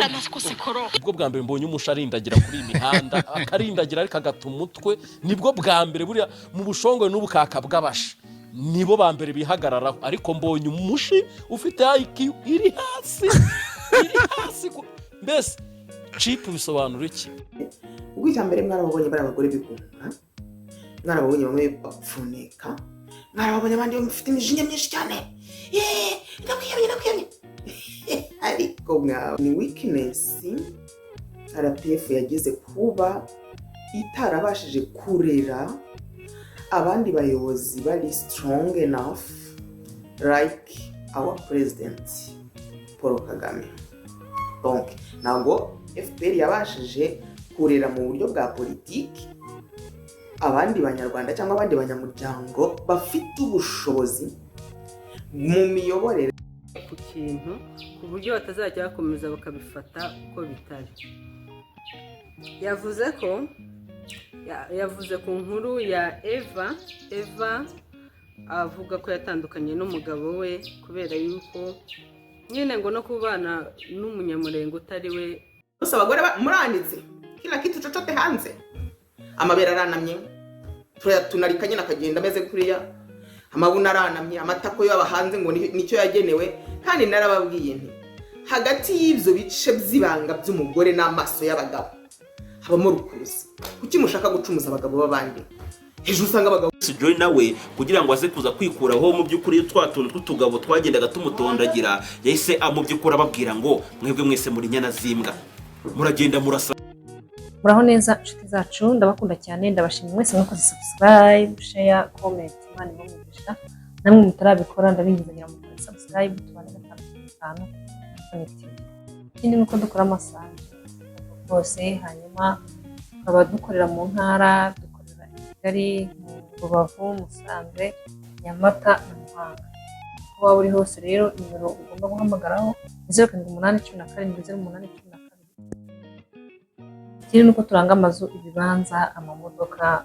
Cyane ko. Nibwo bwa mbere mbonye umusha arindagira kuri iyi mihanda, akarindagira ariko agata umutwe. Nibwo bwa mbere. Buriya mu bushongore n'ubukaka bw'abasha nibo ba mbere bihagararaho, ariko mbonye umushi ufite IQ iri hasi, iri hasi. Mbese cheap bisobanura iki? Ubwo icya mbere, mwarababonye bari abagore bigumura, mwarababonye bamwe bapfunika, mwarababonye abandi bafite imijinya myinshi cyane. Yeee, ndakwiyamye, ndakwiyamye. Ariko mwa ni weakness RPF yagize kuba itarabashije kurera abandi bayobozi bari strong enough like our president Paul Kagame. Donc ntabwo FPR yabashije kurera mu buryo bwa politiki abandi Banyarwanda cyangwa abandi banyamuryango bafite ubushobozi mu miyoborere. Ku kintu ku buryo batazajya bakomeza bakabifata uko bitari. Yavuze ko yavuze ku nkuru ya Eva. Eva avuga ko yatandukanye n'umugabo we kubera yuko nyine ngo no kubana n'Umunyamurenge utari we. Gusa abagore muranitse kila kitu chochote hanze, amabere aranamye, tunatunarika nyine akagenda ameze kuriya, amabuno aranamye, amatako yaba hanze ngo nicyo yagenewe. Kandi narababwiye nti hagati y'ibyo bice by'ibanga by'umugore n'amaso y'abagabo habamo rukuruzi. Kuki mushaka gucumuza abagabo b'abandi? Hejuru usanga abagabo Joy nawe kugira ngo aze kuza kwikuraho mu by'ukuri twa tuntu tw'utugabo twagendaga tumutondagira, yahise mu by'ukuri ababwira ngo: "Mwebwe mwese muri nyana z'imbwa, muragenda murasa." Muraho neza, inshuti zacu? Ndabakunda cyane, ndabashimira mwese mwakoze subscribe, share, comment. Imana ibahe, namwe mutarabikora ndabinginze ngira mukore subscribe, tubane gatanu kuri gatanu connected. Ikindi ni uko dukora massage rwose, hanyuma tukaba dukorera mu ntara, dukorera i Kigali, mu Rubavu, Musanze, Nyamata na Muhanga. Aho waba uri hose rero, nimero ugomba guhamagaraho ni 0781770812. Ikindi ni uko turanga amazu, ibibanza, amamodoka,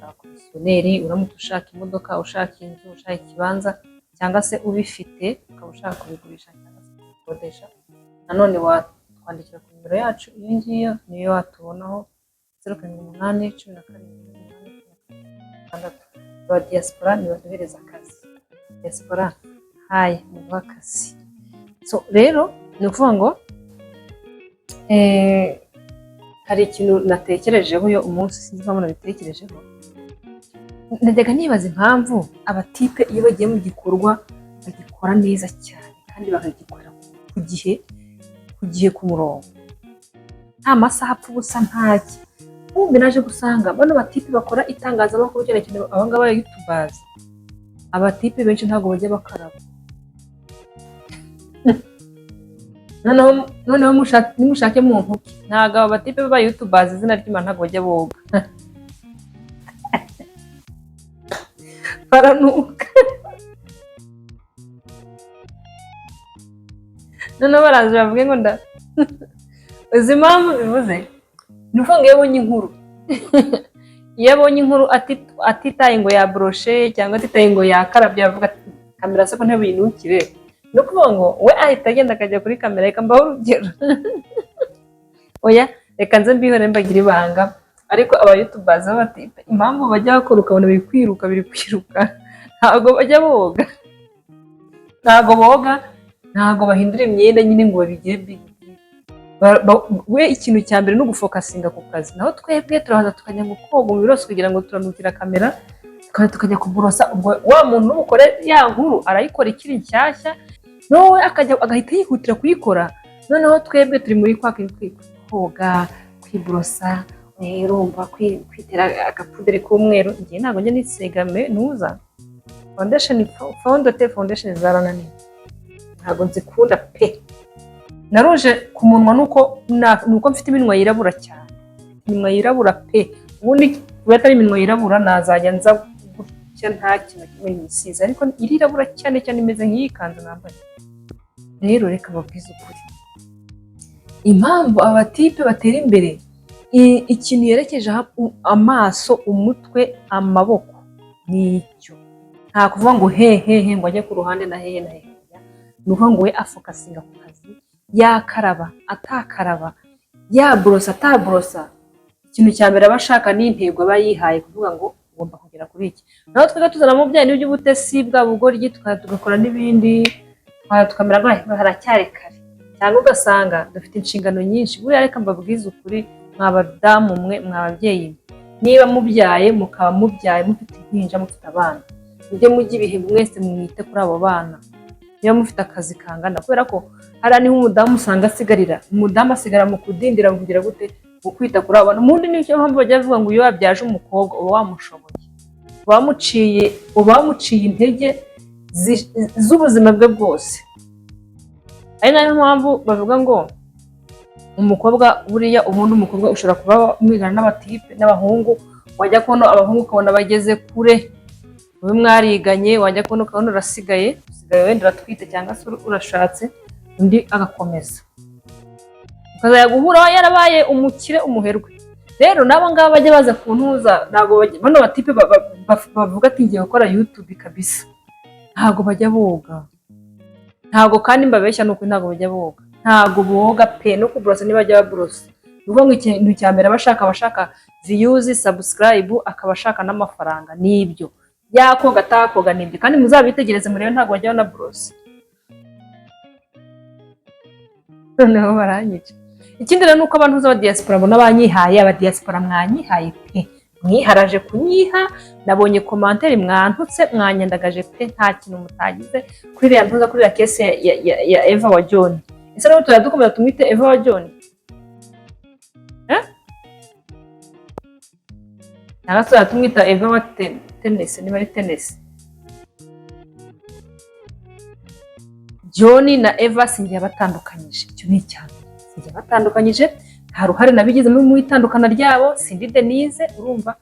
abakomisiyoneri. Uramutse ushaka imodoka, ushaka inzu, ushaka ikibanza, cyangwa se ubifite ukaba ushaka kubigurisha cyangwa se kubikodesha, nanone watwandikira ku nimero yacu. Iyo ngiyo niyo watubonaho, 0781170816. Aba diaspora nibaduhereza akazi. Diaspora hayi, muduhe akazi. So rero ni ukuvuga ngo hari ikintu natekerejeho uyu umunsi, sinzi impamvu nabitekerejeho. Najyaga nibaza impamvu abatipe iyo bagiye mu gikorwa bagikora neza cyane kandi bakagikora ku gihe, ku gihe, ku murongo, nta masaha apfa ubusa, ntaki. Kumbe naje gusanga bano batipe bakora itangazamakuru, cyane cyane abangaba ba youtubers, abatipe benshi ntabwo bajya bakaraba. Noneho nimushake mu ntoki, ntabwo aba batipe b'aba youtubers, izina ry'Imana, ntabwo bajya boga, baranuka. Noneho baraza bavuge ngo nda uzi impamvu bivuze. Ni ukuvuga ngo iyo abonye inkuru, iyo abonye inkuru atitaye ngo yaboroshe cyangwa atitaye ngo yakarabye, avuga ati: "Kamera se ko ntibinukire?" Ni ukuvuga ngo we ahita agenda akajya kuri kamera. Reka mbahe urugero, oya, reka nze mbihore mbagire ibanga. Ariko aba youtubers b'abatipe, impamvu bajya bakora ukabona biri kwiruka, biri kwiruka, ntabwo bajya boga, ntabwo boga, ntabwo bahindura imyenda nyine ngo babigire big deal. We ikintu cya mbere ni ugufocusinga ku kazi, naho twebwe turaza tukajya ngo koga umubiri wose kugira ngo turanukira kamera, tukajya kuborosa. Ubwo wa muntu n'ubukore ya nkuru arayikora ikiri nshyashya, noneho akajya agahita yihutira kuyikora. Noneho twebwe turi muri kwa koga, kwiborosa, urumva, kwitera agapuderi k'umweru. Njye ntabwo njya nisiga ntuza foundation, fondote, foundation zarananiye, ntabwo nzikunda pe. Naruje ku munwa nuko mfite iminwa yirabura cyane, iminwa yirabura pe. Ubundi kuba atari iminwa yirabura nazajya nza gutya nta kintu na kimwe nisize, ariko irirabura cyane cyane, imeze nk'iyi kanzu nambaye. Rero reka babwize ukuri, impamvu abatipe batera imbere, ikintu yerekeje amaso, umutwe, amaboko, ni icyo. Nta kuvuga ngo he he he ngo ajye ku ruhande na hehe na hehe. Ni ukuvuga ngo we afocusinga ku kazi. Yakaraba atakaraba, yaborosa ataborosa, ikintu cya mbere aba ashaka ni intego aba yihaye, kuvuga ngo ugomba kugera kuri iki. Naho twebwe tuzanamo bya bindi by'ubutesi bwa bugoryi, tugakora n'ibindi, tukamera nkaho haracyari kare, cyangwa ugasanga dufite inshingano nyinshi. Buriya reka mbabwize ukuri, mwa badamu mwe, mwa babyeyi mwe, niba mubyaye, mukaba mubyaye mufite impinja, mufite abana, mujye mujya ibihe mwese mwite kuri abo bana. Niba mufite akazi kangana, kubera ko hariya niho umudamu usanga asigarira, umudamu asigara mu kudindira, mu kugira gute, mu kwita kuri abo bana. Ubundi nicyo mpamvu bajya bavuga ngo iyo wabyaje umukobwa uba wamushoboye, uba wamuciye intege z'ubuzima bwe bwose. Ari nayo mpamvu bavuga ngo umukobwa buriya, ubundi umukobwa ushobora kuba mwigana n'abatipe n'abahungu, wajya kubona abahungu ukabona bageze kure, mube mwariganye, wajya kubona ukabona urasigaye, usigaye wenda uratwite cyangwa se urashatse, undi agakomeza, ukazajya guhura yarabaye umukire, umuherwe. Rero n'abo ngabo bajya baza kuntuza, ntabwo bano batipe bavuga ati ngiye gukora YouTube kabisa, ntabwo bajya boga. Ntabwo kandi mbabeshya, ni ukuri ntabwo bajya boga, ntabwo boga pe, no kuborosa ntibajya baborosa. Ni ukuvuga ngo ikintu cya mbere aba ashaka views, subscribe, akaba ashaka n'amafaranga. Nibyo, yakoga atakoga nibyo. Kandi muzabitegereze murebe, ntabwo bajya banaborosa, noneho baranyica. Ikindi rero ni uko abantu z'aba diaspora mbona banyihaye. Aba diaspora mwanyihaye pe, mwiharaje kunyiha. Nabonye commentaire, mwantutse, mwanyandagaje pe, nta kintu mutagize kuri iriya ntuza, kuri iriya case ya Eva wa John. Ese rero turajya dukomeza tumwite Eva wa John, eh? Cyangwa se tuzajya tumwita Eva wa Tenesi, niba ari Tenesi? John na Eva sinjye yabatandukanyije, icyo ni icya mbere. Sinjye yabatandukanyije, nta ruhare nabigizemo mu itandukana ryabo, sindi Denise. Urumva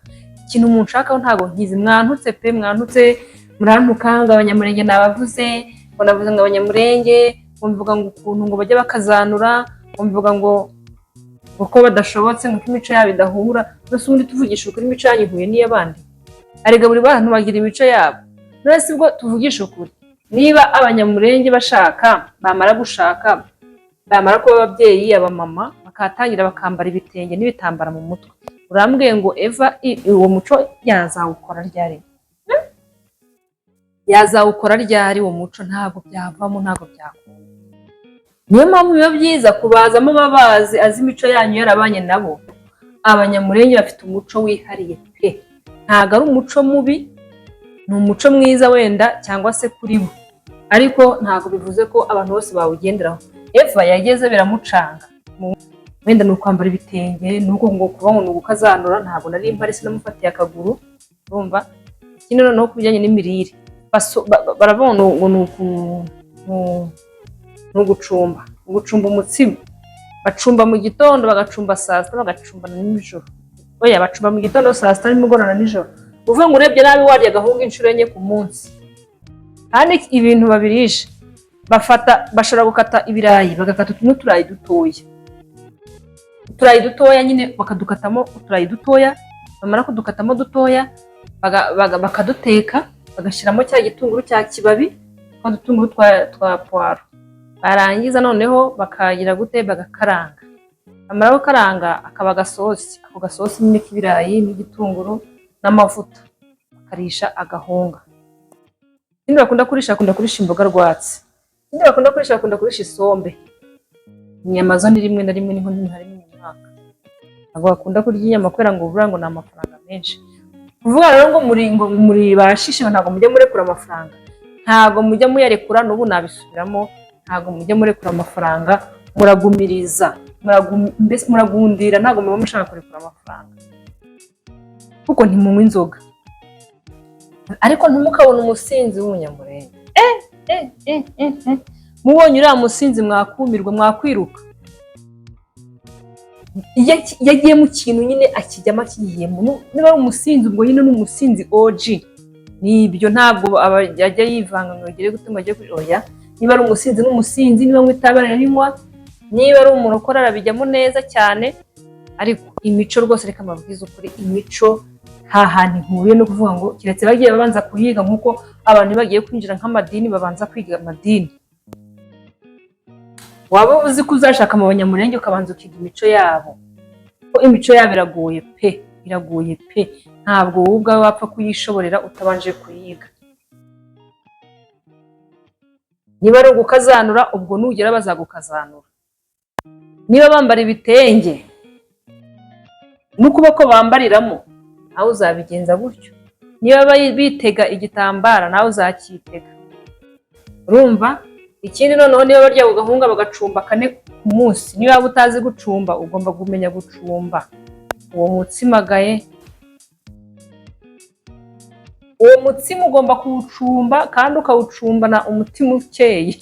ikintu munshakaho ntabwo nkizi. Mwantutse pe, mwantutse, murantuka ngo Abanyamurenge nabavuze, ngo navuze ngo Abanyamurenge, ngo mvuga ngo ukuntu ngo bajya bakazanura, ngo mvuga ngo ko badashobotse, ngo ko imico yabo idahura. Mbese ubundi tuvugisha ukuri, imico yanyu ihuye n'iy'abandi? Arega buri bantu bagira imico yabo. None si bwo tuvugisha ukuri, niba Abanyamurenge bashaka, bamara gushaka, bamara kuba ababyeyi, abamama, bakatangira bakambara ibitenge n'ibitambara mu mutwe, urambwiye ngo Eva uwo muco yazawukora ryari? Yazawukora ryari uwo muco? Ntabwo byavamo, ntabwo byakunda. Niyo mpamvu biba byiza kubazamo babazi, azi imico yanyu, yarabanye nabo. Abanyamurenge bafite umuco wihariye pe. Ntabwo ari umuco mubi, ni umuco mwiza wenda cyangwa se kuri bo, ariko ntabwo bivuze ko abantu bose bawugenderaho. Eva yageze biramucanga. Wenda ni ukwambara ibitenge, ni uko ngo kuba ngo ni ugukazanura. Ntabwo nari mpari, sinamufatiye akaguru. Urumva, ikindi noneho ku bijyanye n'imirire, baravuga ngo ni ugucumba umutsima. Bacumba mu gitondo, bagacumba saa sita, bagacumba na nijoro. Oya, bacumba mu gitondo, saa sita, nimugoroba na nijoro. Uvuga ngo urebye nabi warya agahunga inshuro enye ku munsi. Kandi ibintu babirisha, bafata, bashobora gukata ibirayi, bagakata n'uturayi dutoya, uturayi dutoya nyine, bakadukatamo uturayi dutoya. Bamara kudukatamo dutoya, bakaduteka, bagashyiramo cya gitunguru cya kibabi, twa dutunguru twa puwaro. Barangiza noneho bakagira gute? Bagakaranga. Bamara gukaranga akaba agasosi, ako gasosi nyine k'ibirayi n'igitunguru n'amavuta, bakarisha agahunga. Ikindi bakunda kurisha, bakunda kurisha imboga rwatsi. Ikindi bakunda kurisha, bakunda kurisha isombe. Inyama zo ni rimwe na rimwe, niho nka rimwe mu mwaka. Ntabwo bakunda kurya inyama kubera ngo buriya ngo ni amafaranga menshi. Kuvuga rero ngo muri bashishe, ntabwo mujya murekura amafaranga, ntabwo mujya muyarekura. N'ubu nabisubiramo, ntabwo mujya murekura amafaranga, muragumiriza, mbese muragundira, ntabwo muba mushaka kurekura amafaranga kuko ntimunywa inzoga. Ariko ntimukabone umusinzi w'Umunyamurenge. Eh, eh, eh, eh, eh. Mubonye uriya musinzi mwakumirwa, mwakwiruka. Iyo agiye mu kintu nyine akijyamo akigiyemo. Niba ari umusinzi, ubwo nyine ni umusinzi OG. Nibyo, ntabwo ajya yivanga ngo agere gute, ngo ajye kuri, oya. Niba ari umusinzi ni umusinzi, niba anywa itabi ararinywa, niba ari umurokore arabijyamo neza cyane. Ariko imico rwose, reka mbabwize ukuri, imico nta hantu ihuriye no kuvuga ngo keretse bagiye babanza kuyiga, nk'uko abantu bagiye kwinjira nk'amadini babanza kwiga amadini. Waba uzi ko uzashaka mu Banyamurenge, ukabanza ukiga imico yabo, ko imico yabo iragoye pe, iragoye pe. Ntabwo wowe ubwawe wapfa kuyishoborera utabanje kuyiga. Niba ari ugukazanura, ubwo nugera bazagukazanura. Niba bambara ibitenge n'ukuboko bambariramo, nawe uzabigenza gutyo. Niba bitega igitambara, nawe uzacyitega. Urumva? Ikindi noneho, niba barya ku gahunga bagacumba kane ku munsi, niba waba utazi gucumba, ugomba kumenya gucumba uwo mutsima gaye. Uwo mutsima ugomba kuwucumba kandi ukawucumbana umutima ukeye,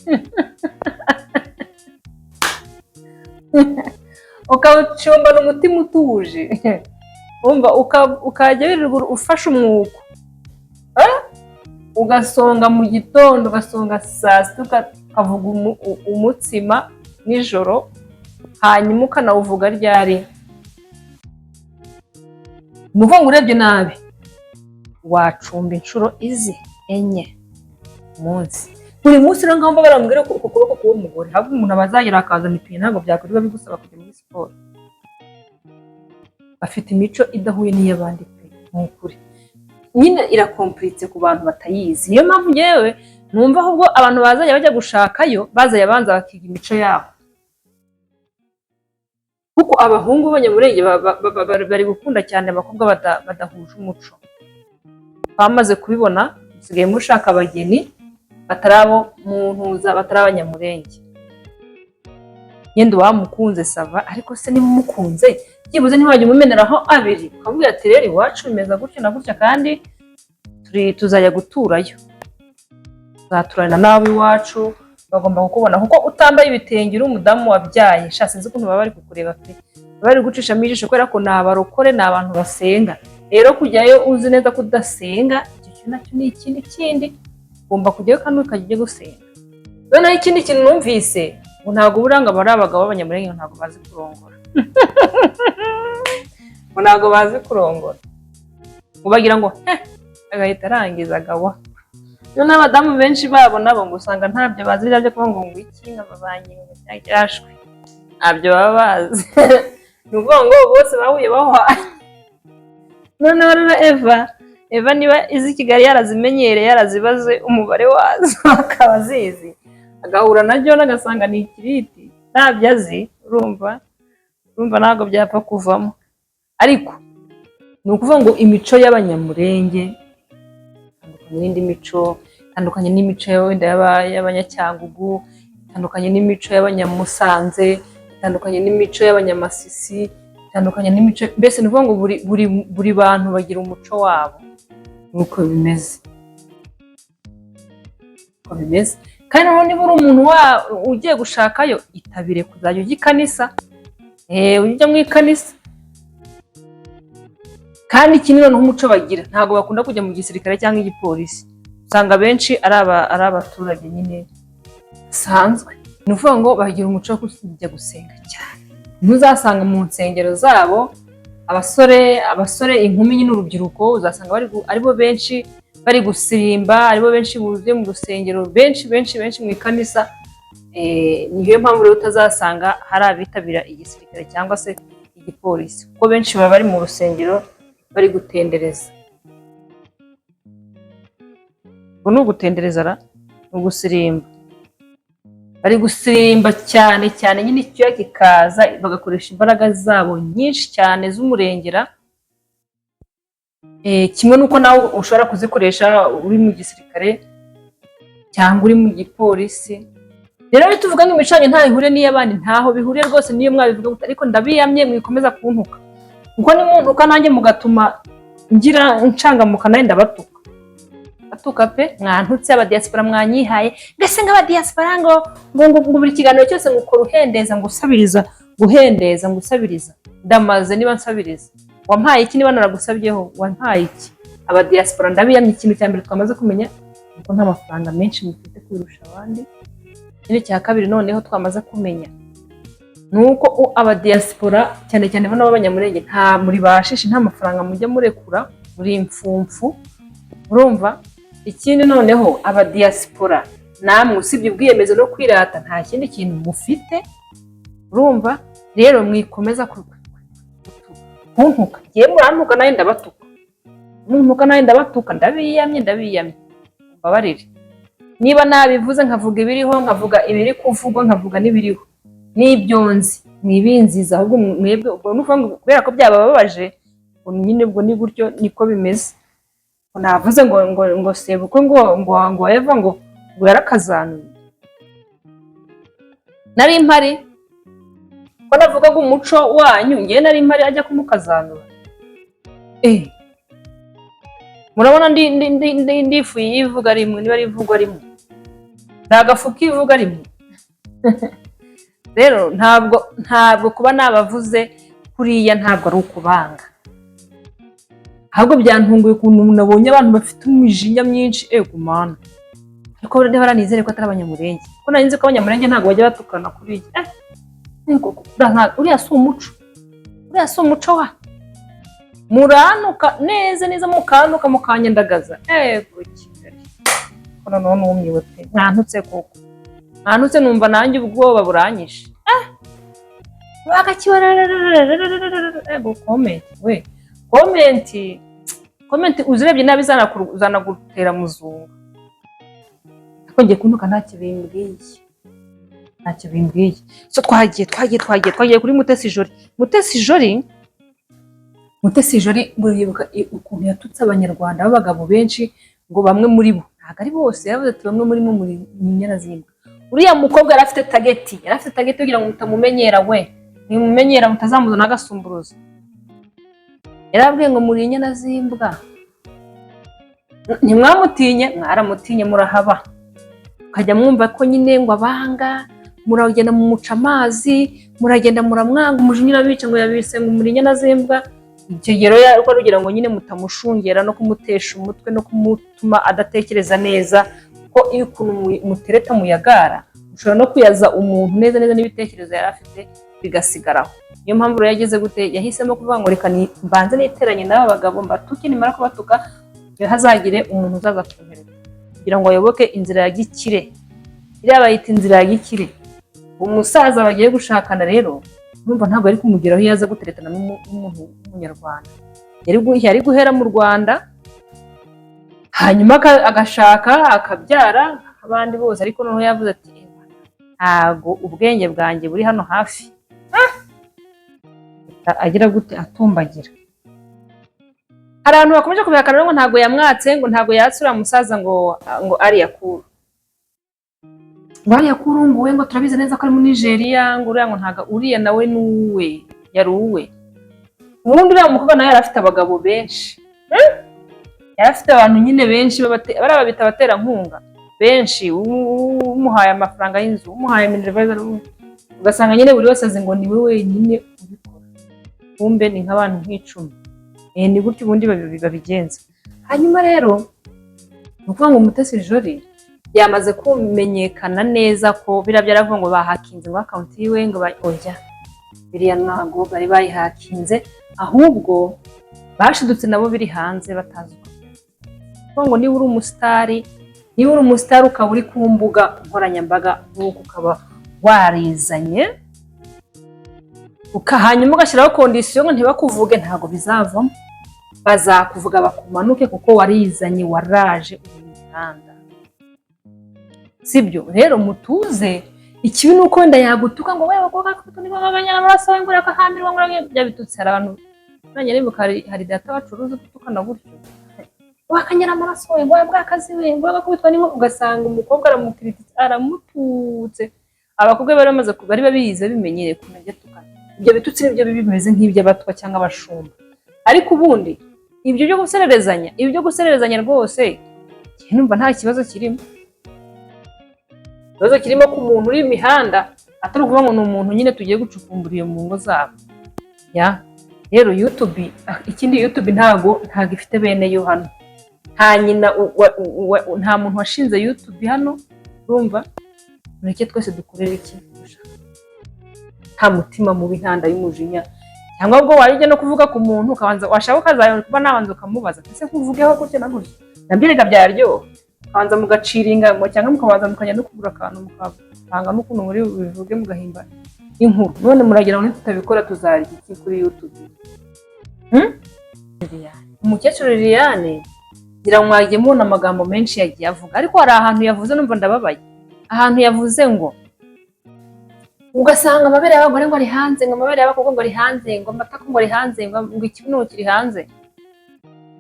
ukawucumbana umutima utuje. Umva, ukajya wirirwa ufashe umwuko, eh? Ugasonga mu gitondo, ugasonga saa sita, ukavuga umutsima nijoro, hanyuma ukanawuvuga ryari? Ni ukuvuga ngo urebye nabi wacumba inshuro izi 4 ku munsi, buri munsi. Rero ngaho barambwira ko uku kuboko k'uwo mugore, ahubwo umuntu aba azagera akazana ipine, ntabwo byakwirirwa bigusaba kujya muri siporo. Bafite imico idahuye n'iy'abandi pe, ni ukuri nyine irakompuritse ku bantu batayizi. Niyo mpamvu ngewe numva ahubwo abantu bazajya bajya gushakayo bazajya banza bakiga imico yabo, kuko abahungu b'Abanyamurenge bari gukunda cyane abakobwa badahuje umuco. Bamaze kubibona, musigaye mushaka abageni batari abo mu ntuza, batari Abanyamurenge. Yenda wamukunze, ça va, ariko se niba umukunze, byibuze ntiwajya umumeneraho abiri, ukamubwira ati: "Rero iwacu bimeze gutya na gutya, kandi tuzajya guturayo, tuzaturana n'abo iwacu bagomba kukubona." Kuko utambaye ibitenge, uri umudamu wabyaye, sha, sinzi ukuntu baba bari kukureba pe, baba bari gucishamo ijisho, kubera ko ni abarokore, ni abantu basenga. Rero kujyayo uzi neza ko udasenga, icyo kintu nacyo ni ikindi kindi. Ugomba kujyayo kandi ukajya ujya gusenga. Noneho ikindi kintu numvise, ngo ntabwo buranga bari abagabo b'Abanyamurenge, ngo ntabwo bazi kurongora, ngo ntabwo bazi kurongora, ngo bagira ngo heh, agahita arangiza agabo. Noneho abadamu benshi babo nabo ngo usanga ntabyo bazi, biriya byo kuvuga ngo iki, ngo babanye, ngo cyashwe, ntabyo baba bazi. Ni ukuvuga ngo bose bahuye bahwanye. Noneho rero Eva niba izi Kigali yarazimenyereye, yarazibaze umubare wazo, akaba azizi, agahura na John agasanga ni ikiriti, ntabyo azi, urumva ntabwo byapfa kuvamo. Ariko ni ukuvuga ngo imico y'Abanyamurenge itandukanye n'indi mico, itandukanye n'imico wenda y'Abanyacyangugu, itandukanye n'imico y'Abanyamusanze, itandukanye n'imico y'Abanyamasisi, itandukanye n'imico, mbese ni ukuvuga ngo buri bantu bagira umuco wabo. Nuko bimeze, uko bimeze. Kandi noneho niba uri umuntu ugiye gushakayo, itabire kuzajya ujya ikanisa, ujya mu ikanisa. Kandi ikindi noneho, umuco bagira, ntabwo bakunda kujya mu gisirikare cyangwa igipolisi. Usanga benshi ari abaturage nyine basanzwe. Ni ukuvuga ngo bagira umuco wo kujya gusenga cyane. Ntuzasanga mu nsengero zabo abasore, inkumi nyine, urubyiruko, uzasanga aribo benshi bari gusirimba, aribo benshi buzuye mu rusengero, benshi benshi benshi mu ikanisa. Niyo mpamvu rero utazasanga hari abitabira igisirikare cyangwa se igipolisi, kuko benshi baba bari mu rusengero bari gutendereza. Ubu ni ugutendereza ra, ni ugusirimba, bari gusirimba cyane cyane nyine, icyuya kikaza, bagakoresha imbaraga zabo nyinshi cyane z'umurengera. Kimwe n'uko nawe ushobora kuzikoresha uri mu gisirikare cyangwa uri mu gipolisi. Rero iyo tuvuga ngo imico yanyu ntaho ihuriye n'iy'abandi, ntaho bihuriye rwose, niyo mwabivuga gute. Ariko ndabiyamye, mwikomeza kuntuka, kuko nimuntuka nanjye mugatuma ngira nshangamuka, nawe ndabatuka, batuka pe. Mwantutse, abadiaspora mwanyihaye mbese, nk'abadiaspora ngo buri kiganiro cyose ngo ukora uhendeza, ngo usabiriza, guhendeza, ngo usabiriza. Ndamaze. Niba nsabiriza, wampaye iki? Niba naragusabyeho, wampaye iki? Abadiaspora ndabiyamye. Ikintu cya mbere twamaze kumenya ni uko nta mafaranga menshi mufite kurusha abandi. Ikindi cya kabiri noneho twamaze kumenya ni uko abadiaspora, cyane cyane bano b'Abanyamurenge, nta muri bashishi, nta mafaranga mujya murekura, muri imfumfu. Urumva? Ikindi noneho, abadiaspora Namwe usibye ubwiyemezo no kwirata, nta kindi kintu mufite. Urumva rero, mwikomeza kuntuka. Ngiye murantuka, nawe ndabatuka. Muntuka, nawe ndabatuka. Ndabiyamye, ndabiyamye, mbabarire. Niba nabivuze, nkavuga ibiriho, nkavuga ibiri kuvugwa, nkavuga n'ibiriho n'ibyo nzi, mwibinziza. Ahubwo mwebwe ubwo ni ukuvuga ngo kubera ko byabababaje, ubwo nyine ubwo ni gutyo, niko bimeze. Ngo navuze ngo sebukwe ngo Eva ngo yarakazanuye. Nari mpari ko navugaga umuco wanyu? Ngewe nari mpari ajya kumukazanura? Murabona ndi ifu y'ivuga rimwe, niba ari ivugwa rimwe, ni agafu k'ivuga rimwe. Rero ntabwo kuba nabavuze kuriya ntabwo ari ukubanga, ahubwo byantunguye ukuntu nabonye abantu bafite imijinya myinshi. Ego Mana! Ariko niba nizere ko atari Abanyamurenge, ko nari nzi ko Abanyamurenge ntabwo bajya batukana kuriya. Uriya si umuco, uriya si umuco wa muranuka neza neza, mukantuka, mukanyandagaza. Ego Kigali, ko noneho numiwe pe! Mwantutse koko, mwantutse, numva nanjye ubwoba buranyishe. Ego, comment we, comment, comment uzirebye nabi zanagutera muzunga. Ariko ngiye kuntuka ntacyo bimbwiye, ntacyo bimbwiye. So twagiye kuri Mutesi Jolly. Mutesi Jolly, Mutesi Jolly, muribuka ukuntu yatutse Abanyarwanda b'abagabo benshi, ngo bamwe muri bo, ntabwo ari bose, yaravuze ati: "Bamwe muri bo muri inyana z'imbwa." Uriya mukobwa yari afite target, yari afite target kugira ngo mutamumenyera we, ntimumenyera mutazamuzana agasumburuzo. Yarabwiye ngo muri inyana z'imbwa. Ntimwamutinye? Mwaramutinye, murahaba, mukajya mwumva ko nyine ngo abanga, muragenda mumuca amazi, muragenda muramwanga, umujinya urabica, ngo yabise ngo muri inyana z'imbwa. Icyo gihe rero yari kugira ngo nyine mutamushungera no kumutesha umutwe no kumutuma adatekereza neza, ko iyo ukuntu mutereta muyagara, ushobora no kuyaza umuntu neza neza n'ibitekerezo yari afite bigasigaraho. Niyo mpamvu rero yageze gute, yahisemo kuvuga ngo reka mbanze niteranye n'aba bagabo, mbatuke, nimara kubatuka ntihazagire umuntu uzaza kumpereza, kugira ngo ayoboke inzira ya gikire. Iriya bayita inzira ya gikire. Umusaza bagiye gushakana rero, urumva ntabwo yari kumugeraho iyo aza guteretana n'umuntu w'Umunyarwanda. Yari guhera mu Rwanda, hanyuma agashaka, akabyara nk'abandi bose. Ariko noneho yavuze ati: "Ewa, ntabwo ubwenge bwanjye buri hano hafi." Agira gute? Atumbagira. Hari abantu bakomeje kubihakana rero ngo ntabwo yamwatse, ngo ntabwo yatse uriya musaza, ngo ariya kuru, ngo ariya kuru, ngo we, ngo turabizi neza ko ari muri Nigeria, ngo uriya ngo ntabwo uriya nawe ni uwe, yari uwe. Ubundi uriya mukobwa nawe yari afite abagabo benshi. Yari afite abantu nyine benshi bariya babita abaterankunga benshi, umuhaye amafaranga y'inzu, umuhaye minerval, ugasanga nyine buri wese azi ngo ni we wenyine ubikora, kumbe ni nk'abantu nk'icumi. Ni gutyo ubundi babigenza. Hanyuma rero ni ukuvuga ngo Mutesi Jolly yamaze kumenyekana neza ko biriya byaravuga ngo bahakinze ngo account yiwe, ngo oya, biriya ntabwo bari bayihakinze, ahubwo bashidutse nabo biri hanze batazi uko byagenze. Kuvuga ngo niba uri umusitari, niba uri umusitari ukaba uri ku mbuga nkoranyambaga nk'uko, ukaba warizanye, hanyuma ugashyiraho condition ngo ntibakuvuge, ntabwo bizavamo. Bazakuvuga bakumanuke, kuko warizanye, waraje uri mu mihanda, sibyo? Rero mutuze. Ikibi ni uko wenda yagutuka ngo wewe amaraso ngo urakahambirwa, ngo bya bitutsi. Hari abantu nanjye nibuka, hari data wacu uruzi gutukana gutyo, wakanyara amaraso we, ngo bwakazi we, ngo agakubitwa n'inkuba, ugasanga umukobwa aramukiritse, aramututse. Abakobwa bari bamaze bari babizi, babimenyereye ukuntu ajya atukana. Ibyo bitutsi nibyo bibi, bimeze nk'iby'abatwa cyangwa abashumba. Ariko ubundi ibyo byo gusererezanya, ibyo byo gusererezanya rwose, njye numva nta kibazo kirimo. Ikibazo kirimo ku muntu uri imihanda, atari ukuvuga ngo ni umuntu nyine tugiye gucukumbura iyo mu ngo zabo. Ya rero YouTube, ikindi, YouTube ntago ifite bene yo hano, nta nyina nta muntu washinze YouTube hano. Urumva, mureke twese dukorere iki dushaka, nta mutima mubi, nta nda y'umujinya, cyangwa ubwo wajya no kuvuga ku muntu ukabanza washaka ukazabona kuba nabanza ukamubaza: "Ese nkuvugeho gutya na gutya?" Nabyo reka byaryoha. Mukabanza mugaciringa cyangwa mukabanza mukajya no kugura akantu, mukapanga n'ukuntu muri bubivuge, mugahimba inkuru. None muragira ngo nitutabikora tuzarya iki kuri YouTube? Liliane. Umukecuru Liliane, ngira ngo mwagiye mubona amagambo menshi yagiye avuga, ariko hari ahantu yavuze numva ndababaye. Ahantu yavuze ngo ugasanga amabere y'abagore ngo ari hanze, ngo amabere y'abakobwa ngo ari hanze, ngo amatako ngo ari hanze, ngo ikibuno kiri hanze,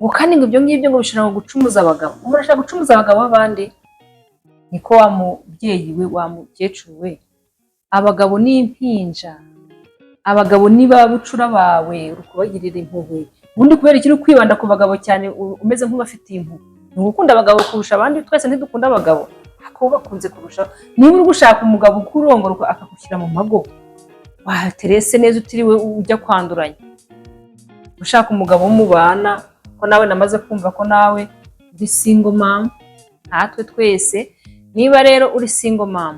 ngo kandi ngo ibyo ngibyo ngo bishobora ngo gucumuza abagabo. Umuntu ashobora gucumuza abagabo b'abandi? Niko wa mubyeyi we, wa mukecuru we, abagabo ni impinja, abagabo ni ba bucura bawe, uri kubagirira impuhwe. Ubundi kubera iki uri kwibanda ku bagabo cyane, umeze nk'ubafitiye impuhwe? Ni ugukunda abagabo kurusha abandi? Twese ntidukunda abagabo, ariko bakunze kurushaho. Niba uri gushaka umugabo ukurongora akagushyira mu mago, waterese neza utiriwe ujya kwanduranya, ushaka umugabo w'umubana, ko nawe namaze kumva ko nawe uri single mom natwe twese. Niba rero uri single mom,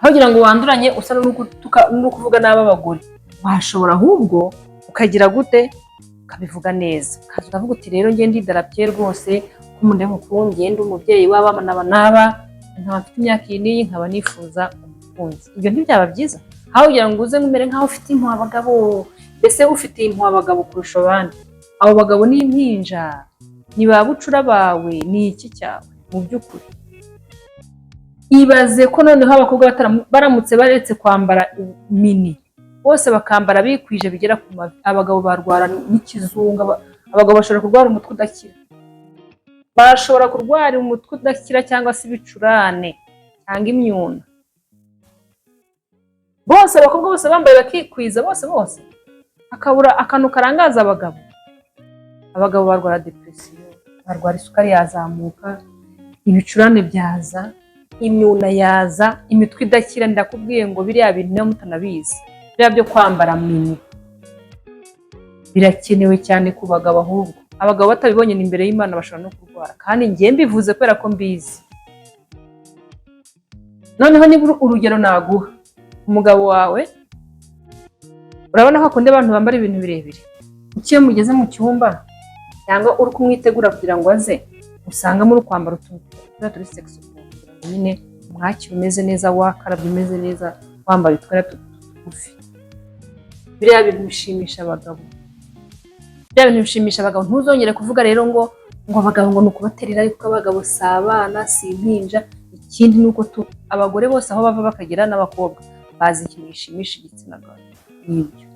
aho kugira ngo wanduranye usa n'uri kuvuga nabi abagore, washobora ahubwo ukagira gute? Ukabivuga neza, ukaza ukavuga uti: "Rero njye ndidarapye rwose, ko umuntu mukuru, ngenda umubyeyi w'abana aba n'aba, nkaba mfite imyaka iyi n'iyi, nkaba nifuza umukunzi." Ibyo ntibyaba byiza, aho kugira ngo uze umere nk'aho ufite impuhwe abagabo, mbese ufite impuhwe abagabo kurusha abandi? Abo bagabo ni impinja, ni ba bucura bawe, ni iki cyawe mu by'ukuri? Ibaze ko noneho abakobwa baramutse baretse kwambara mini, bose bakambara bikwije bigera ku mavi, abagabo barwara n'ikizunga. Abagabo bashobora kurwara umutwe udakira, bashobora kurwara umutwe udakira cyangwa se ibicurane cyangwa imyuna. Bose, abakobwa bose bambaye bakikwiza bose bose, hakabura akantu karangaza abagabo, abagabo barwara depression, barwara isukari yazamuka, ibicurane byaza, imyuna yaza, imitwe idakira. Ndakubwiye ngo biriya bintu niba mutanabizi, biriya byo kwambara mini birakenewe cyane ku bagabo. Ahubwo abagabo batabibonye, ni imbere y'Imana bashobora no kurwara, kandi njye mbivuze kubera ko mbizi. Noneho niba urugero naguha, umugabo wawe, urabona ko akunda abantu bambara ibintu birebire. Kuki iyo mugeze mu cyumba cyangwa uri kumwitegura kugira ngo aze, usanga muri kwambara utuntu turiya turi sexy kugira ngo nyine umwakire umeze neza, wakarabye, umeze neza, wambaye utwenda tugufi? Biriya bintu bishimisha abagabo, biriya bintu bishimisha abagabo. Ntuzongere kuvuga rero ngo abagabo ngo ni ukubaterera, ariko abagabo si abana, si impinja. Ikindi ni uko abagore bose aho bava bakagera n'abakobwa bazi ikintu gishimisha igitsina gabo, nibyo.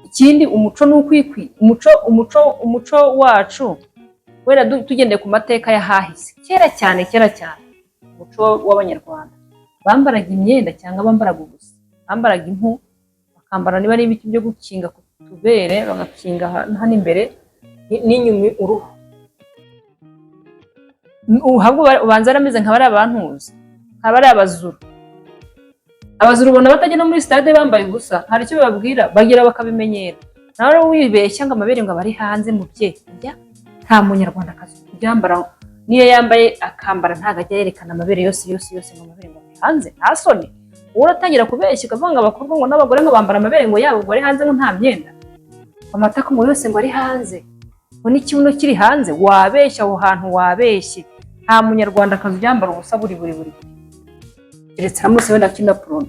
Ikindi, umuco ni ukwikwi umuco wacu wenda tugendeye ku mateka y'ahahise, kera cyane, kera cyane, umuco w'Abanyarwanda bambaraga imyenda cyangwa bambaraga ubusa, bambaraga impu, bakambara niba ari ibiti byo gukinga ku tubere, bagakinga hano imbere n'inyuma uruhu. Ahubwo ubanza yarameze nka bariya bantuza, nka bariya Abazuru. Abazuru ubona batajya no muri stade bambaye ubusa, hari icyo bababwira, bagira bakabimenyera. Nawe rero wibeshya ngo amabere ngo abari hanze, mubyeyi, ujya nta Munyarwandakazi ubyambara. Niyo yambaye akambara, ntabwo ajya yerekana amabere yose yose yose, ngo amabere ngo ari hanze. Nta soni? Wowe uratangira kubeshya ukavuga ngo abakobwa ngo n'abagore ngo bambara amabere ngo yabo ngo ari hanze, ngo nta myenda, amatako ngo yose ngo ari hanze, ngo n'ikibuno kiri hanze. Wabeshya aho hantu, wabeshye. Nta Munyarwandakazi ubyambara ubusa buri buri buri, keretse haramutse wenda akina porno.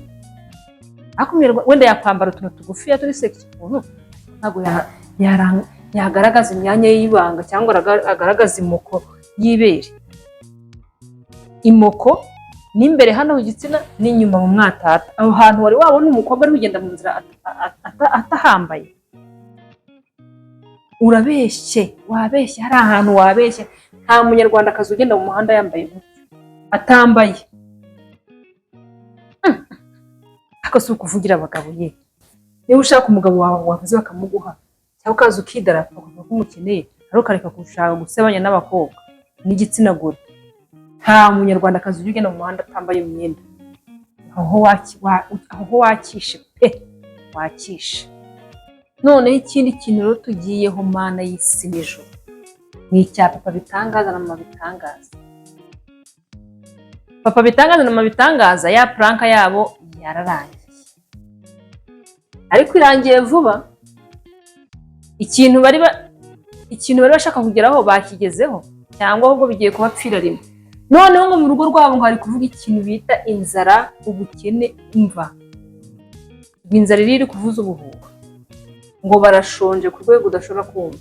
Ariko wenda yakwambara utuntu tugufiya turi sexy ukuntu, ntabwo yagaragaza imyanya y'ibanga cyangwa agaragaza imoko y'ibere, imoko n'imbere hano ku gitsina n'inyuma mu mwatata. Aho hantu wari wabona umukobwa ari kugenda mu nzira atahambaye? Urabeshye, wabeshye. Hari ahantu wabeshye. Nta Munyarwandakazi ugenda mu muhanda yambaye gutyo atambaye. Ariko si ukuvugira abagabo ye. Niba ushaka umugabo wawe, wavuze bakamuguha, cyangwa ukaza ukidarapa ukavuga ko umukeneye, ariko ukareka gushaka gusebanya n'abakobwa n'igitsina gore. Nta Munyarwandakazi ujya ugenda mu muhanda atambaye imyenda. Aho ho wakishe pe, wakishe. Noneho ikindi kintu rero tugiyeho, Mana y'isi n'ijuru, ni icya Papa Bitangaza na Mama Bitangaza. Papa Bitangaza na Mama Bitangaza, ya prank yabo yararangiye, ariko irangiye vuba. Ikintu bari bashaka kugeraho bakigezeho. Cyangwa ahubwo bigiye kubapfira rimwe. Noneho ngo mu rugo rwabo ngo hari kuvuga ikintu bita inzara, ubukene. Imva ngo inzara iri kuvuza ubuhuha, ngo barashonje ku rwego udashobora kumva.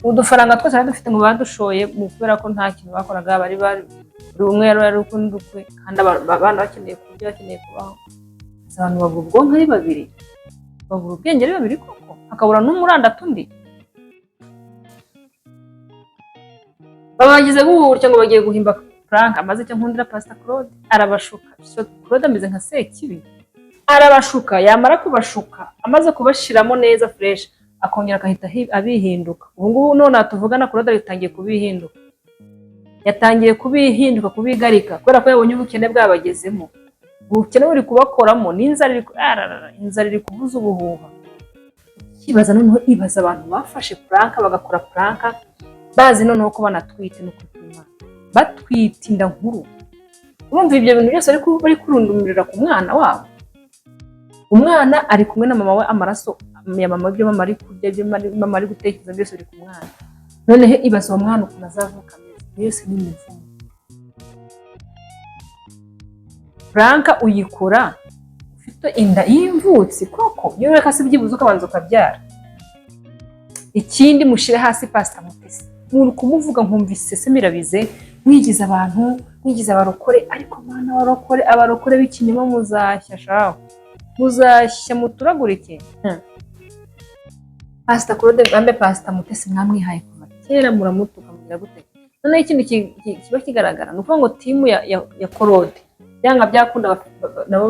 Udufaranga twose bari dufite ngo badushoye mu kubera ko nta kintu bakoraga, bari buri umwe yari ukundi ukwe, kandi abana bakeneye kurya, bakeneye kubaho. Abantu babura ubwonko ari babiri, babura ubwenge ari babiri koko, hakabura n'umurandata undi. Babagize gutya ngo bagiye guhimba prank. Amaze icyo nkundira Pastor Claude, arabashuka. So, Claude ameze nka Sekibi, arabashuka, yamara kubashuka, amaze kubashiramo neza fresh, akongera agahita abihinduka. Ubu ngubu none tuvugana, Claude yatangiye kubihinduka, yatangiye kubihinduka, kubigarika, kubera ko yabonye ubukene bwabagezemo, ubukene buri kubakoramo n'inzara iri ararara, inzara iri kuvuza ubuhuha. Ibaza noneho, ibaza abantu bafashe prank, bagakora prank bazi noneho ko banatwite. No kw'Imana batwite inda nkuru. Urumva ibyo bintu byose bari kurundumirira ku mwana wabo. Umwana ari kumwe na mama we, amaraso ya mama, ibyo mama ari kurya, ibyo mama ari gutekereza, byose biri ku mwana. Noneho ibaza uwo mwana ukuntu azavuka ameze. Yose ni imivumo. Prank uyikora ufite inda y'imvutsi koko? Iyo reka si byibuze ukabanza ukabyara. Ikindi, mushyire hasi Pasita Mutesi. Muri kumuvuga nkumva iseseme irabize. Mwigize abantu, mwigize abarokore, ariko mwana, abarokore, abarokore b'ikinyoma, muzashya shaho, muzashya muturagurike. Pasita Claude bambe, Pasita Mutesi mwamwihaye kuva kera, muramutuka, mugira gute? Noneho ikindi kiba kigaragara ni ukuvuga ngo team ya Claude, byanga byakunda, nabo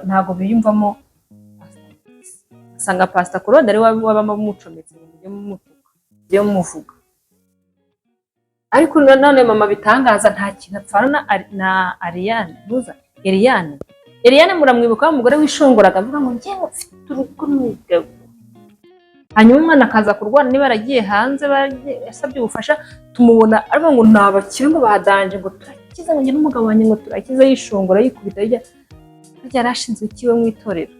ntabwo biyumvamo Pasita Mutesi. Usanga Pasita Claude ari we waba mucometse ngo mujye mumutuka, mujye mumuvuga. Ariko nanone mama bitangaza nta kintu apfana na Ariane ntuza Eliane. Eliane muramwibuka, wa mugore wishongoraga avuga ngo njyewe mfite urugo n'umugabo, hanyuma umwana akaza kurwara, niba yaragiye hanze, yasabye ubufasha, tumubona aravuga ngo ni abakire, ngo badanje, ngo turakize, ngo njye n'umugabo wanjye ngo turakize, yishongora, yikubita hirya. Burya yari ashinzwe ikiwe mu itorero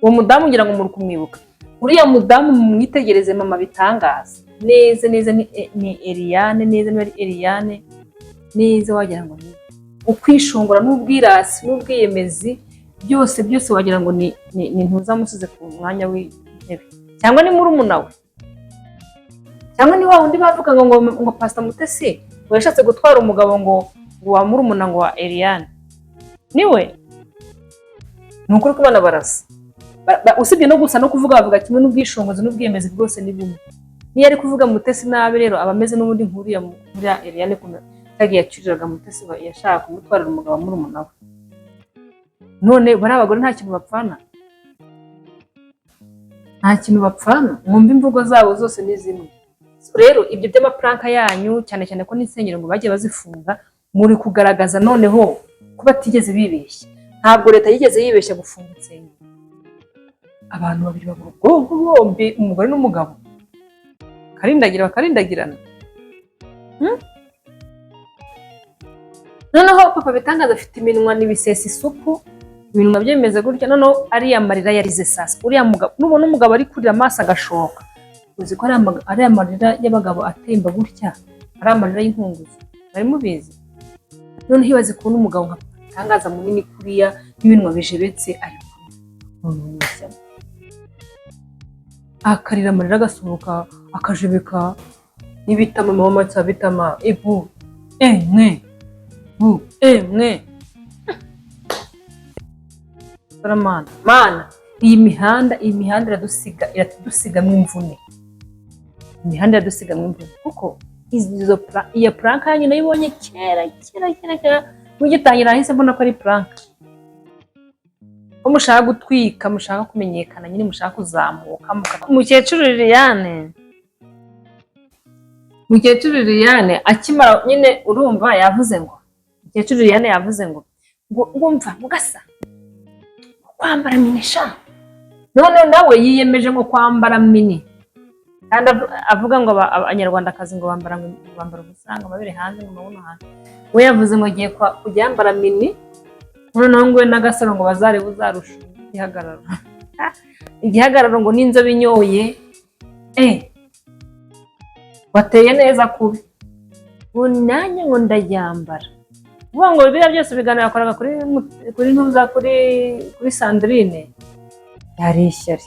uwo mudamu? Ngira ngo muri kumwibuka uriya mudamu, mumwitegereze. Mama bitangaza neza neza ni Eliane neza, niba ari Eliane neza, wagira ngo ni ukwishongora n'ubwirasi n'ubwiyemezi byose byose, wagira ngo ni ntuzamusize ku mwanya w'intebe, cyangwa ni murumuna we, cyangwa ni wa wundi bavuga ngo Pastor Mutesi ngo yashatse gutwara umugabo ngo wa murumuna ngo wa Eliane. Niwe ni ukuri ko bana barasa. Usibye no gusa no kuvuga bavuga kimwe, n'ubwishongozi n'ubwiyemezi bwose ni bumwe. Niyo ari kuvuga Mutesi nabi rero, aba ameze n'ubundi nk'uriya nk'uriya Eliane, ukuntu yagiye yacuriraga Mutesi, yashaka kumutwarira umugabo wa murumuna we. None bariya abagore nta kintu bapfana, nta kintu bapfana. Mwumva imvugo zabo zose ni zimwe. Rero ibyo by'ama prank yanyu, cyane cyane ko n'insengero ngo bagiye bazifunga, muri kugaragaza noneho ko batigeze bibeshya. Ntabwo leta yigeze yibeshya gufunga insengero. Abantu babiri babura ubwonko bombi, umugore n'umugabo, bakarindagira, bakarindagirana. Noneho papa bitangaza afite iminwa n'ibisesa isupu, iminwa bye bimeze gutya. Noneho ariya marira yarize sasa, uriya mugabo, nubona umugabo ari kurira amaso agashoka, uzi ko ariya marira y'abagabo atemba gutya ari amarira y'inkunguzi? Mwari mubizi? Noneho ibaze kubona umugabo nka Bitangaza, munini kuriya, n'iminwa bijebetse, ari kurira mu ishyamba, akarira amarira agasohoka, akajebeka n'ibitama, mama cya bitama ibu e mwe bu e mwe. Mana, mana, iyi mihanda iradusiga, iratudusigamo imvune. Imihanda iradusigamo imvune, kuko iyo prank yanyu nayibonye kera kera kera kera mugitangira. Nahise mbona ko ari prank, ko mushaka gutwika, mushaka kumenyekana nyine, mushaka kuzamuka. Umukecuru Liliane, mukecuru Liliane akimara nyine, urumva yavuze ngo, mukecuru Liliane yavuze ngo ngumva mugasa kwambara mini sha. None nawe yiyemeje ngo kwambara mini, kandi avuga ngo abanyarwandakazi ngo bambara ubusa, ngo amabere hanze, ngo amabuno hanze. We yavuze ngo agiye kujya yambara mini, noneho ngo we n'agasaro ngo bazarebe uzarusha igihagararo, igihagararo, ngo n'inzobe inyoye. Wateye neza kubi. Ngo nanjye ngo ndayambara. Uvuga ngo biriya byose ibiganiro yakoraga kuri ntuza, kuri Sandrine, yari ishyari.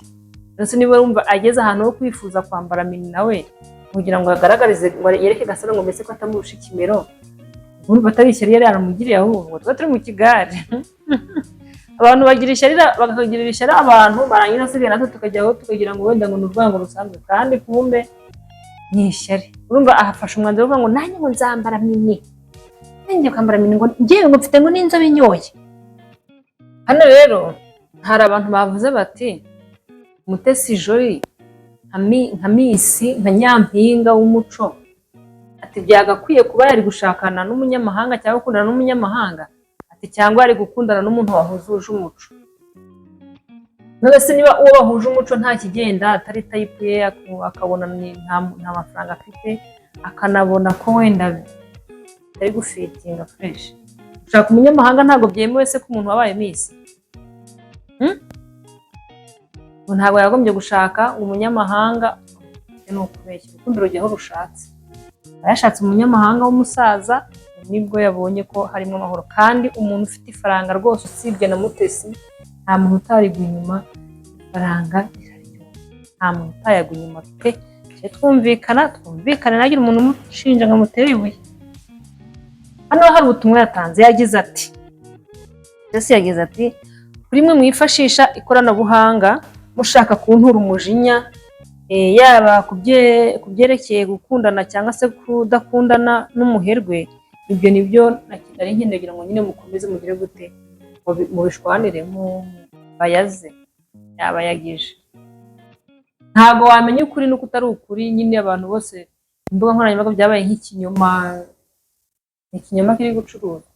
Ndetse niba wumva ageze ahantu ho kwifuza kwambara mini nawe kugira ngo agaragarize, ngo yereke Gasaro ngo mbese ko atamurusha ikimero, urumva atari ishyari yari yaramugiriye? Ahubwo tuba turi mu kigare, abantu bagira ishyari, bakagirira ishyari abantu, barangiza asigaye natwe tukajyaho tukagira ngo wenda ngo ni urwango rusanzwe, kandi kumbe ni ishyari. Urumva ahafashe umwanzuro uvuga ngo nanjye ngo nzambara mini, nanjye kwambara mini, ngo ngewe ngo mfite ngo n'inzobe inyoye. Hano rero hari abantu bavuze bati Mutesi Jolly nka Miss, nka nyampinga w'umuco, ati byagakwiye kuba yari gushakana n'umunyamahanga cyangwa gukundana n'umunyamahanga, ati cyangwa yari gukundana n'umuntu wahuzuje umuco. None se niba uwo bahuje umuco nta kigenda, atari type ye, akabona nta mafaranga afite, akanabona ko wenda ari gufitinga fresh, gushaka umunyamahanga ntabwo byemewe se ku muntu wabaye Miss? Ngo ntabwo yagombye gushaka umunyamahanga? Ni ukubeshya. Urukundo rujya aho rushatse. Aba yashatse umunyamahanga w'umusaza, nibwo yabonye ko harimo amahoro. Kandi umuntu ufite ifaranga rwose, usibye na Mutesi, nta muntu utarigwa inyuma. Ifaranga riraryoha, nta muntu utayagwa inyuma pe. Tujye twumvikana, twumvikane, ntagire umuntu umushinja ngo amutere ibuye. Hano hari ubutumwa yatanze, yagize ati, Mutesi yagize ati: "Kuri mwe mwifashisha ikoranabuhanga mushaka kuntura umujinya, yaba ku byerekeye gukundana cyangwa se kudakundana n'umuherwe, ibyo nibyo nari nkeneye kugira ngo nyine mukomeze mugire gute, mubishwanire, bayaze." Yabayagije. Ntabwo wamenya ukuri n'uko utari ukuri nyine. Abantu bose, imbuga nkoranyambaga byabaye nk'ikinyoma, ni ikinyoma kiri gucuruzwa.